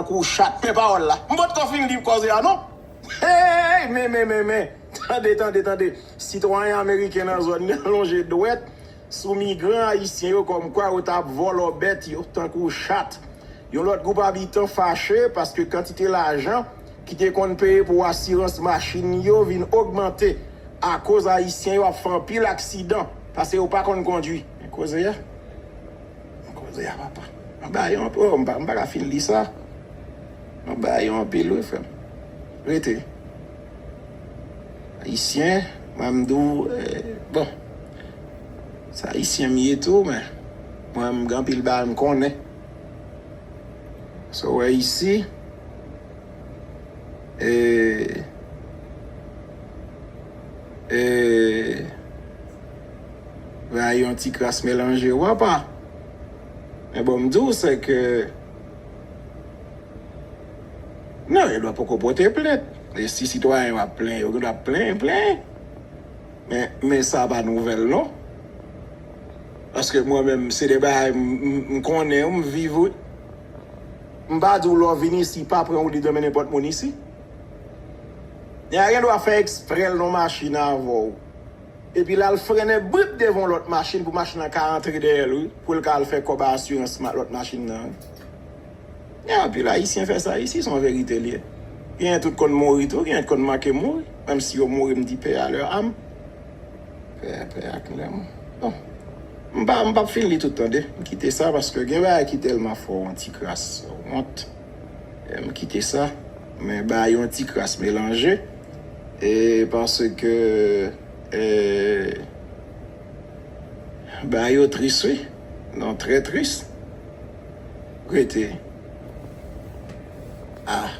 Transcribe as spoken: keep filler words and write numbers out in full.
tankou chat. Men pawòl la. M potko fin li koze a non. Hey, men, men, men, men. Tande, tande, tande. Sitwayen ameriken nan zòn nan lonje dwèt sou migran ayisyen yo kòmkwa yo t ap vòlò bèt yo tankou chat. Yon lòt gwoup abitan fache paske kantite lajan ki te konn peye pou asirans machin yo vin ogmante akoz ayisyen yo ap fè anpil aksidan paske yo pa konn kondwi. Men koze a. Koze a, papa. Mwen ba yo anpil, oh, m pa, m pa ka fin li sa. Mwen ba yo anpil, wi, frè m. Rete. Ayisyen, mwen m di w, eh, bon. Se Ayisyen m ye tou, men mwen m gen anpil bagay m konnen. So, wè isi, e, e, va yon ti kras melanje, w apa. Men bon, m di w, se ke, non, yo dwa poko pote plent. E si sitwayen yo ap plenyen, yo gen dwa plenyen, plenyen. Men, men sa pa nouvèl, non. Paske mwen menm, se de bagay m, m, m konnen, m viv, wi. M pa di w lè w vin isi, pa pran ou li demen nenpòt moun isi. Nèg la gen dwa fè ekspre l nan machin avè w. Epi l al frennen brip devan yon lòt machin pou machin nan ka antre dèyè l, wi. Pou l ka al fè kòb a asirans ma-, lòt machin nan, wi. Gen anpil Ayisyen fè sa isi, se yon verite l ye. Genyen tout konn mouri tou, genyen konn manke mouri. Menm si yo mouri, m di paix à leur âme. Pè, pè ak lè m. Bon. M pa, m p ap fin li tout, tande. M kite sa paske gen bagay ki tèlman fò, yon ti kras wont. E, m kite sa. Men ba yon ti kras melanje. E paske, e, ba yo tris, wi. Non, trè tris. Rete. Ah.